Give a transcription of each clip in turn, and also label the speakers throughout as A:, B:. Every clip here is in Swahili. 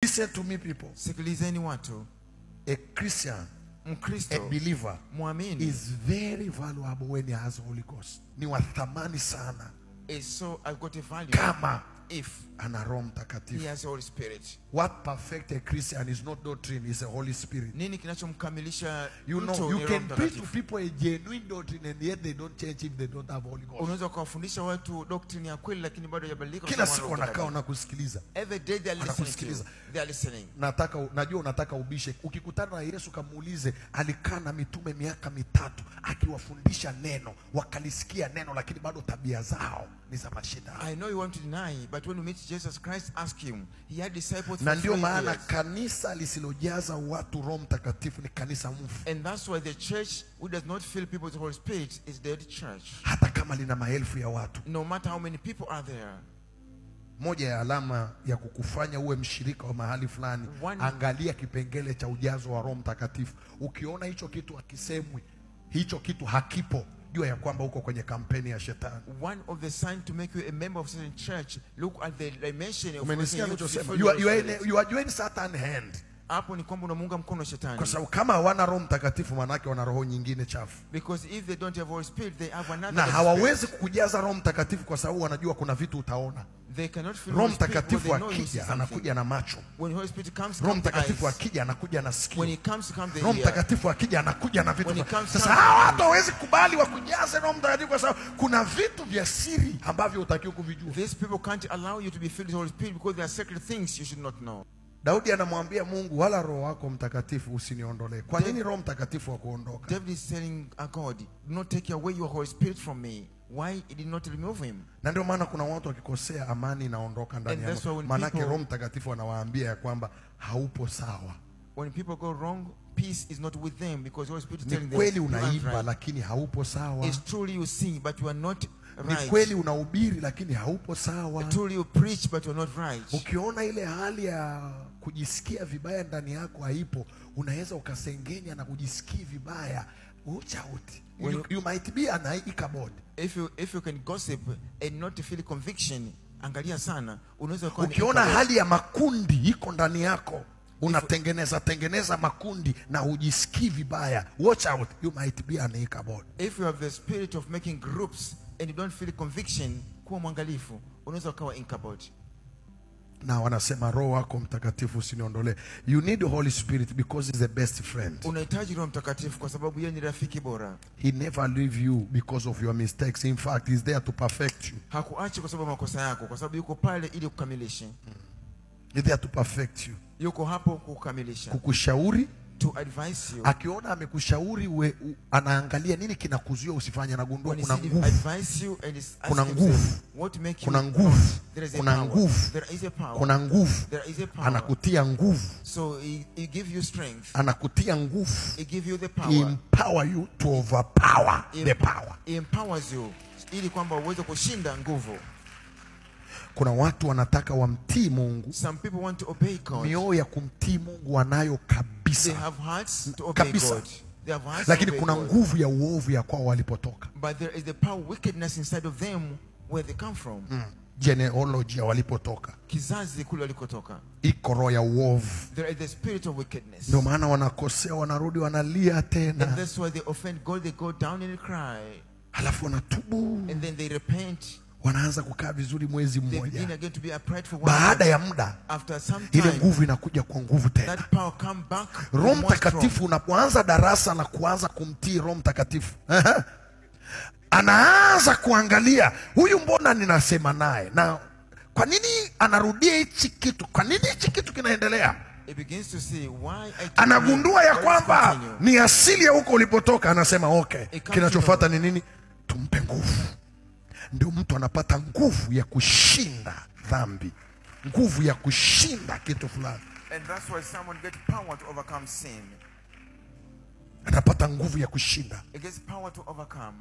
A: Listen to me people.
B: Sikilizeni watu.
A: A Christian,
B: Mkristo,
A: a believer,
B: muamini,
A: is very valuable when he has Holy Ghost. Ni wa thamani sana.
B: Is so I've got a value.
A: Kama
B: if
A: ana Roho Mtakatifu.
B: He has the Holy Spirit.
A: What perfect a Christian is not doctrine, is a Holy Spirit.
B: Nini kinachomkamilisha
A: You
B: mtu
A: know, you
B: ni Roho
A: can preach to
B: Mtakatifu.
A: people a genuine doctrine and yet they don't change if they don't have Holy Ghost.
B: Unaweza kuwafundisha watu doctrine ya kweli lakini bado hajabadilika kwa
A: Kila
B: sababu
A: siku
B: hawana Roho
A: wanakaa
B: Mtakatifu.
A: wanakusikiliza.
B: Every day they are listening to you.
A: Wanakusikiliza.
B: They are listening.
A: Najua unataka ubishe. Ukikutana na Yesu kamuulize, alikaa na mitume miaka 3 akiwafundisha neno, wakalisikia neno lakini bado tabia zao ni za mashetani.
B: I know you want to deny, but when you meet Jesus Christ, ask him. He had disciples
A: Na
B: for
A: ndio
B: 3
A: maana
B: years.
A: kanisa lisilojaza watu Roho Mtakatifu ni kanisa mfu.
B: And that's why the church who does not fill people with the Holy Spirit is dead church.
A: Hata kama lina maelfu ya watu.
B: No matter how many people are there.
A: Moja ya alama ya kukufanya uwe mshirika wa mahali fulani, angalia kipengele cha ujazo wa Roho Mtakatifu. Ukiona hicho kitu hakisemwi, hicho kitu hakipo, jua ya kwamba uko kwenye kampeni ya shetani.
B: One of the signs to make you a member of certain church, look at the dimension of
A: Umenisikia
B: you to
A: nilichosema?
B: fulfill
A: You
B: the Holy Spirit.
A: you are joining Satan hand.
B: Hapo ni kwamba unamuunga mkono shetani.
A: Kwa sababu kama hawana Roho Mtakatifu maana yake wana roho nyingine chafu.
B: Because if they don't have Holy Spirit, they have another
A: Na
B: spirit.
A: hawawezi kukujaza Roho Mtakatifu kwa sababu wanajua kuna vitu utaona.
B: They cannot feel
A: Roho
B: Holy Spirit because
A: Mtakatifu
B: they know you see
A: akija
B: something.
A: anakuja na macho.
B: When Holy Spirit comes,
A: Roho
B: come the
A: Mtakatifu
B: eyes.
A: akija anakuja na sikio.
B: When he comes, come the
A: Roho
B: ear.
A: Mtakatifu akija anakuja na vitu.
B: When he comes,
A: Sasa
B: come the
A: hawa
B: ear.
A: watu hawawezi kubali wakujaze Roho Mtakatifu kwa sababu kuna vitu vya siri ambavyo hutakiwi kuvijua.
B: These people can't allow you to be filled with the Holy Spirit because there are sacred things you should not know.
A: Daudi anamwambia Mungu, wala Roho wako Mtakatifu usiniondolee. Kwa nini Roho Mtakatifu hakuondoka?
B: David is telling God, do not take away your Holy Spirit from me. Why he did not remove him?
A: Na ndio maana kuna watu wakikosea amani inaondoka ndani
B: And
A: yao.
B: that's why when
A: Maana
B: people
A: Roho Mtakatifu anawaambia ya kwamba haupo sawa.
B: When people go wrong, peace is not with them because Holy Spirit is
A: Ni
B: telling them,
A: kweli
B: you aren't
A: unaimba
B: right.
A: lakini haupo sawa.
B: It's truly you sing but you are not
A: Ni
B: right.
A: kweli unahubiri lakini haupo sawa.
B: Truly you preach but you are not right.
A: Ukiona ile hali ya kujisikia vibaya ndani yako haipo, unaweza ukasengenya na kujisikia vibaya. Watch out. You might be an Ichabod.
B: If you can gossip and not feel conviction, angalia sana, unaweza kuwa ni
A: Ukiona
B: Ichabod.
A: hali ya makundi iko ndani yako, unatengeneza tengeneza makundi na hujisikii vibaya, watch out, you might be an Ichabod.
B: If you have the spirit of making groups and you don't feel conviction, kuwa mwangalifu, unaweza kuwa Ichabod.
A: Na wanasema Roho wako Mtakatifu usiniondolee. You need the Holy Spirit because he's the best friend.
B: Unahitaji Roho Mtakatifu kwa sababu yeye ni rafiki bora.
A: He never leave you because of your mistakes. In fact, he's there to perfect you.
B: Hakuachi kwa sababu makosa yako, kwa sababu yuko pale ili kukamilisha.
A: He's there to perfect you.
B: Yuko hapo kukamilisha.
A: Kukushauri.
B: To advise you.
A: Akiona amekushauri anaangalia nini kinakuzuia usifanye, anagundua
B: When he
A: kuna
B: see
A: nguvu.
B: advise you and is
A: Kuna
B: asking
A: nguvu.
B: himself, what make you
A: Kuna nguvu.
B: There is a
A: Kuna
B: power.
A: nguvu.
B: There is a power.
A: Kuna nguvu.
B: There is a power.
A: Anakutia nguvu.
B: So he give you strength.
A: Anakutia nguvu.
B: He give you the power.
A: He empower you to overpower the power.
B: He empowers you ili kwamba uweze kushinda nguvu.
A: Kuna watu wanataka wamtii Mungu.
B: Some people want to obey God.
A: Mioyo ya kumtii Mungu wanayo kabisa.
B: They have hearts to obey
A: Kabisa.
B: God. They have hearts to
A: Lakini
B: obey
A: kuna
B: God.
A: nguvu ya uovu ya kwao walipotoka.
B: But there is the power of wickedness inside of them where they come from.
A: Genealogy ya walipotoka.
B: Kizazi kule walikotoka.
A: Iko roho ya uovu.
B: There is the spirit of wickedness.
A: Ndio maana wanakosea, wanarudi wanalia tena.
B: And that's why they offend God, they go down and cry.
A: Halafu wanatubu.
B: And then they repent.
A: Wanaanza kukaa vizuri mwezi
B: They
A: mmoja.
B: begin again to be upright for one
A: Baada
B: month.
A: ya muda,
B: After some
A: ile
B: time,
A: nguvu inakuja kwa nguvu tena.
B: that power come back
A: Roho
B: more strong.
A: Mtakatifu unapoanza darasa la kuanza kumtii Roho Mtakatifu, anaanza kuangalia huyu mbona ninasema naye, na kwa nini anarudia hichi kitu, kwa nini hichi kitu kinaendelea.
B: He begins to see why I
A: Anagundua ya
B: why
A: kwamba
B: continue.
A: ni asili ya huko ulipotoka. Anasema okay,
B: It comes
A: kinachofuata ni nini? Tumpe nguvu. Ndio mtu anapata nguvu ya kushinda dhambi, nguvu ya kushinda kitu fulani.
B: And that's why someone gets power to overcome sin.
A: Anapata nguvu ya kushinda.
B: It gets power to overcome.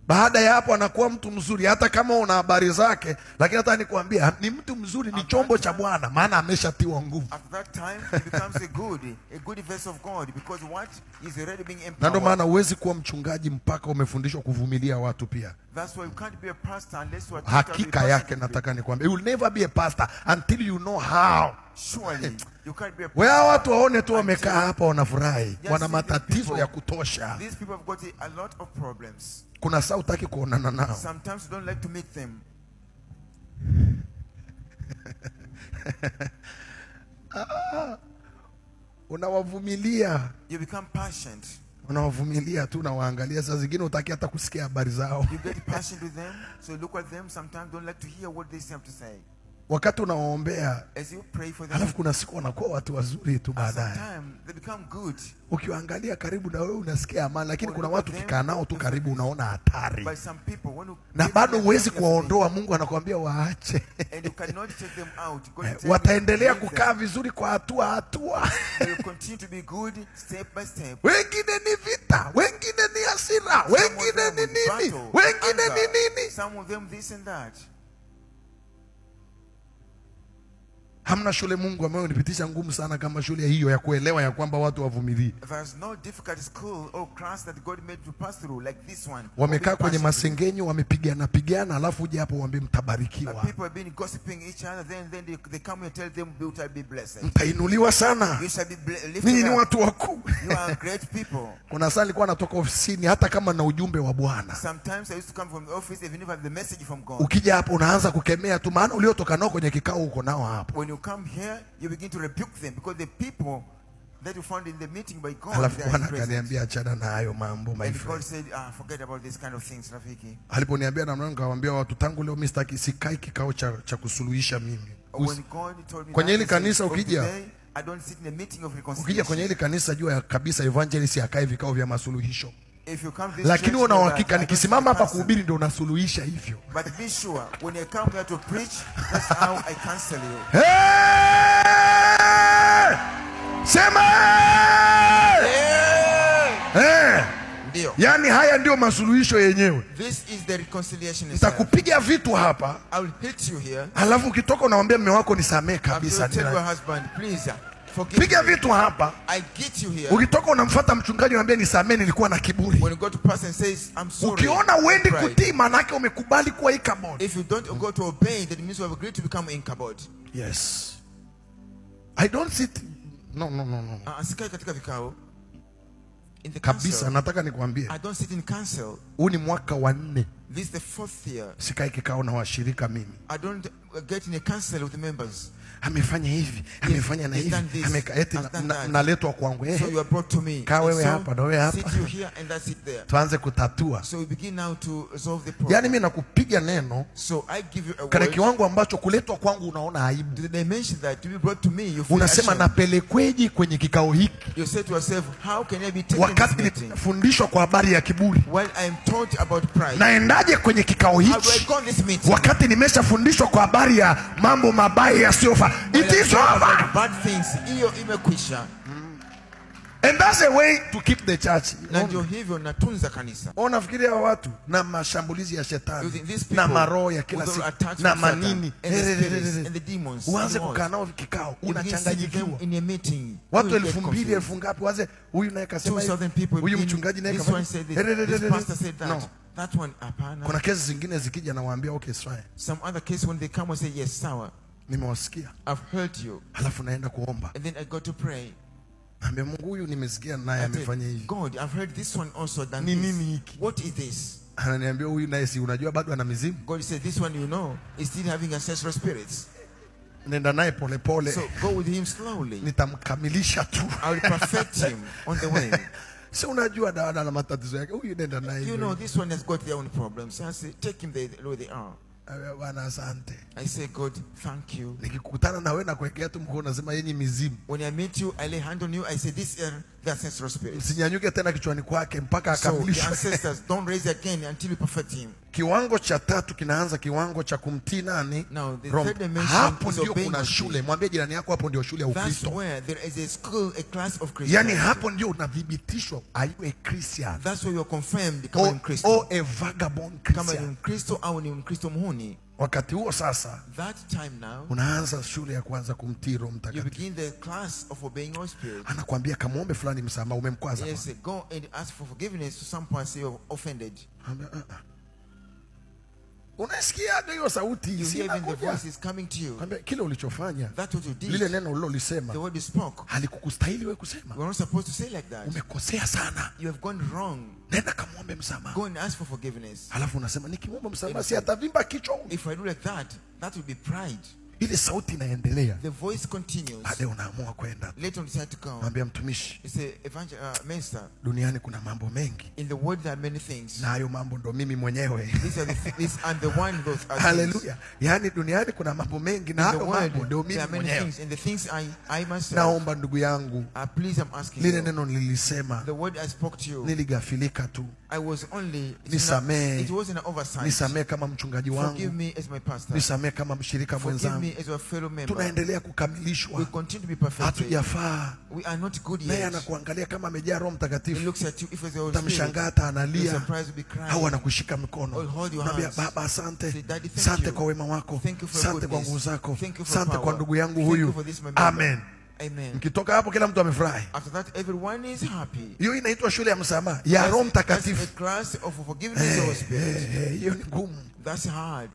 A: Baada ya hapo anakuwa mtu mzuri, hata kama una habari zake, lakini hata nikwambia ni mtu mzuri, ni chombo cha Bwana, maana ameshatiwa nguvu.
B: At that time he becomes a good vessel of God, because what is already being empowered.
A: Na ndio maana huwezi kuwa mchungaji mpaka umefundishwa kuvumilia watu pia.
B: That's why you can't be a pastor unless you are.
A: Hakika yake nataka nikwambie, you will never be a pastor until you know how.
B: Surely you can't be a pastor.
A: Wewe watu waone tu wamekaa hapa wanafurahi, wana matatizo ya kutosha.
B: These people have got a lot of problems.
A: Kuna saa hutaki kuonana nao.
B: Sometimes you don't like to meet them.
A: Unawavumilia.
B: You become patient.
A: Unawavumilia tu na waangalia, saa zingine hutaki hata kusikia habari zao.
B: You get patient with them, so look at them, sometimes don't like to hear what they have to say.
A: Wakati unawaombea,
B: as you pray for them,
A: alafu kuna siku wanakuwa watu wazuri tu baadaye.
B: Sometimes they become good.
A: Ukiwaangalia karibu na wewe unasikia amani, lakini kuna watu kikaa nao tu karibu unaona hatari.
B: But some people, when you
A: na bado huwezi kuwaondoa, Mungu anakuambia waache.
B: And you cannot take them out. God
A: wataendelea kukaa vizuri kwa hatua hatua.
B: They will continue to be good step by step.
A: Wengine ni vita, wengine ni hasira, wengine ni nini, wengine ni nini.
B: Some of them this and that.
A: Hamna shule Mungu ambayo unipitisha ngumu sana kama shule hiyo ya kuelewa ya kwamba watu wavumilie.
B: There's no difficult school or class that God made to pass through like this one.
A: Wamekaa kwenye masengenyo, wamepigana pigana, alafu uje hapo uambie mtabarikiwa.
B: People have been gossiping each other, then they come and tell them you shall be blessed.
A: Mtainuliwa sana.
B: You shall be lifted.
A: Ninyi ni watu wakuu.
B: You are great people.
A: Kuna saa nilikuwa natoka ofisini hata kama na ujumbe wa Bwana.
B: Sometimes I used to come from the office even if I have the message from God.
A: Ukija hapo unaanza kukemea tu, maana uliotoka nao kwenye kikao uko nao hapo.
B: When you come here, you begin to rebuke them because the people that you found in the meeting by God.
A: Alafu Bwana akaniambia achana na hayo mambo, my
B: And
A: friend.
B: God said, forget about this kind of things, Rafiki.
A: Aliponiambia namna nikamwambia watu tangu leo mimi sitaki, sikai kikao cha kusuluhisha mimi.
B: When God told me
A: kwenye hili kanisa ukija,
B: I don't sit in a meeting of reconciliation.
A: Ukija kwenye hili kanisa jua kabisa evangelist akae vikao vya masuluhisho.
B: If you come this
A: lakini
B: church,
A: una uhakika nikisimama hapa kuhubiri ndio unasuluhisha hivyo.
B: But be sure when I come here to preach, that's how I cancel you.
A: Hey! Sema!
B: Hey!
A: Hey!
B: Ndio.
A: Yani haya ndio masuluhisho yenyewe.
B: This is the reconciliation itself.
A: Nitakupiga vitu hapa.
B: I will hit you here.
A: Alafu ukitoka unawaambia mume wako nisamee kabisa.
B: Tell your husband, please forgive.
A: Piga vitu hapa.
B: I get you here.
A: Ukitoka unamfuata mchungaji unamwambia nisamee nilikuwa na kiburi.
B: When you go to pastor and says I'm sorry.
A: Ukiona uendi kutii maana yake umekubali kuwa Ichabod.
B: If you don't go to obey, that means you have agreed to become Ichabod.
A: Yes. I don't sit. No.
B: Sikai katika vikao. In the
A: kabisa
B: council,
A: nataka nikwambie.
B: I don't sit in council.
A: Huu ni mwaka wa 4.
B: This is the fourth year.
A: Sikai kikao na washirika mimi.
B: I don't get in a council with the members.
A: Amefanya hivi, amefanya na hivi, ameka eti naletwa kwangu.
B: So you are brought to me.
A: Kaa wewe hapa na wewe hapa.
B: Sit you here and that's it there.
A: Tuanze kutatua.
B: So we begin now to resolve the problem.
A: Yani mimi nakupiga neno.
B: So I give you a word.
A: Kile kiwango ambacho kuletwa kwangu unaona aibu.
B: To the dimension that to be brought to me you feel.
A: Unasema napelekweje kwenye kikao hiki?
B: You say to yourself, how can I be taken
A: wakati nilifundishwa kwa habari ya kiburi?
B: While I am taught about pride.
A: Naendaje kwenye kikao hiki? Wakati nimeshafundishwa kwa habari ya mambo mabaya yasiyofaa. It is over.
B: Bad things. Hiyo imekwisha.
A: And that's a way to keep the church.
B: Na ndio hivyo natunza kanisa.
A: Unafikiria watu na mashambulizi ya shetani na maroho ya kila siku na manini
B: and the demons.
A: Uanze kukaa nao kikao unachanganyikiwa.
B: In a meeting.
A: Watu 2000 elfu ngapi waze huyu naye kasema huyu mchungaji naye kasema
B: this pastor said that.
A: No.
B: That one hapana.
A: Kuna kesi zingine zikija nawaambia okay sawa.
B: Some other case when they come and say yes sawa.
A: Nimewasikia.
B: I've heard you.
A: Halafu naenda kuomba.
B: And then I go to pray.
A: Naambia Mungu huyu nimesikia naye amefanya hivi.
B: God, I've heard this one also done
A: this.
B: Nini hiki? What is this?
A: Ananiambia huyu naye si unajua bado ana mizimu.
B: God said this one you know is still having ancestral spirits.
A: Nenda naye pole pole.
B: So go with him slowly.
A: Nitamkamilisha tu.
B: I will perfect him on the way.
A: Si unajua dada na matatizo yake. Huyu nenda naye.
B: You know this one has got their own problems. I say take him the way they are.
A: Bwana asante.
B: I say God, thank you.
A: Nikikutana na wewe na kuwekea tu mkono nasema yenyi mizimu.
B: When I meet you, I lay hand on you. I say this are the ancestral spirits.
A: Msinyanyuke tena kichwani kwake mpaka akamilishwe.
B: So the ancestors don't raise again until you perfect him.
A: Kiwango cha tatu kinaanza kiwango cha kumtii nani?
B: Now, the
A: Roho.
B: third dimension
A: Hapo
B: is
A: ndio
B: obeying
A: kuna
B: God.
A: shule. Mwambie jirani yako hapo ndio shule ya
B: That's
A: Ukristo.
B: where there is a school, a class of
A: Yaani
B: Christianity.
A: hapo ndio unathibitishwa, are you a Christian
B: That's where you are confirmed kama ni
A: or,
B: Mkristo.
A: or a vagabond
B: Kama ni
A: Christian.
B: Mkristo au ni Mkristo muhuni.
A: Wakati huo sasa
B: That time now,
A: unaanza shule ya kuanza kumtii Roho
B: you
A: Mtakatifu.
B: begin the class of obeying Holy Spirit.
A: Anakuambia kamwombe fulani msamaha, umemkwaza.
B: Yes, go and ask for forgiveness to some person you have offended.
A: Ambia, "Ah, ah." Unasikiaga hiyo sauti
B: You hear even the
A: sinakuja.
B: voice is coming to you.
A: Ambia, kile ulichofanya,
B: That's what you did.
A: lile neno ulilolisema
B: The word you spoke.
A: halikukustahili wewe kusema.
B: You are not supposed to say like that.
A: Umekosea sana,
B: You have gone wrong.
A: nenda kamwombe msamaha.
B: Go and ask for forgiveness.
A: Halafu unasema nikimwomba msamaha si atavimba kichwa huyu.
B: If I do like that, that will be pride.
A: Ile sauti inaendelea,
B: The voice continues.
A: baadaye unaamua kwenda.
B: Later on, decide to come.
A: Mwambia mtumishi,
B: You say, Minister,
A: duniani kuna mambo mengi,
B: in the world there are many things.
A: na hayo mambo ndo mimi mwenyewe.
B: These are the this and the one those are things.
A: Haleluya! Yaani duniani kuna mambo mengi na
B: In the
A: hayo
B: world
A: mambo ndio
B: there
A: mimi
B: are many
A: mwenyewe.
B: things, and the things I myself.
A: Naomba ndugu yangu,
B: Please, I'm asking
A: lile
B: you.
A: neno nilisema
B: The word I spoke to you,
A: niligafilika tu,
B: I was only.
A: Nisamehe.
B: It wasn't an oversight.
A: nisamehe kama mchungaji
B: Forgive
A: wangu,
B: me as my pastor.
A: nisamehe kama mshirika
B: Forgive
A: mwenzangu.
B: me as your fellow member.
A: Tunaendelea
B: We
A: kukamilishwa,
B: continue to be perfected.
A: hatujafaa.
B: We are not good
A: Naye
B: yet.
A: anakuangalia kama amejaa Roho
B: He
A: Mtakatifu,
B: looks at you if it's the Holy Spirit.
A: utamshangaa hata
B: You're
A: analia
B: surprised to be crying.
A: au anakushika mkono,
B: Or hold your
A: naambia
B: hands.
A: Baba, asante,
B: Say, Daddy, thank
A: asante
B: you.
A: kwa wema wako,
B: Thank you for your
A: asante kwa
B: goodness.
A: nguvu zako,
B: Thank you for
A: asante
B: power.
A: kwa ndugu yangu
B: Thank you
A: huyu.
B: for this, my member.
A: Amen.
B: Amen.
A: Mkitoka hapo kila mtu amefurahi.
B: After that, everyone is happy.
A: Hiyo inaitwa shule ya msamaha ya Roho
B: That's a
A: Mtakatifu.
B: class of forgiveness of the Spirit.
A: Hiyo ni ngumu.
B: That's hard.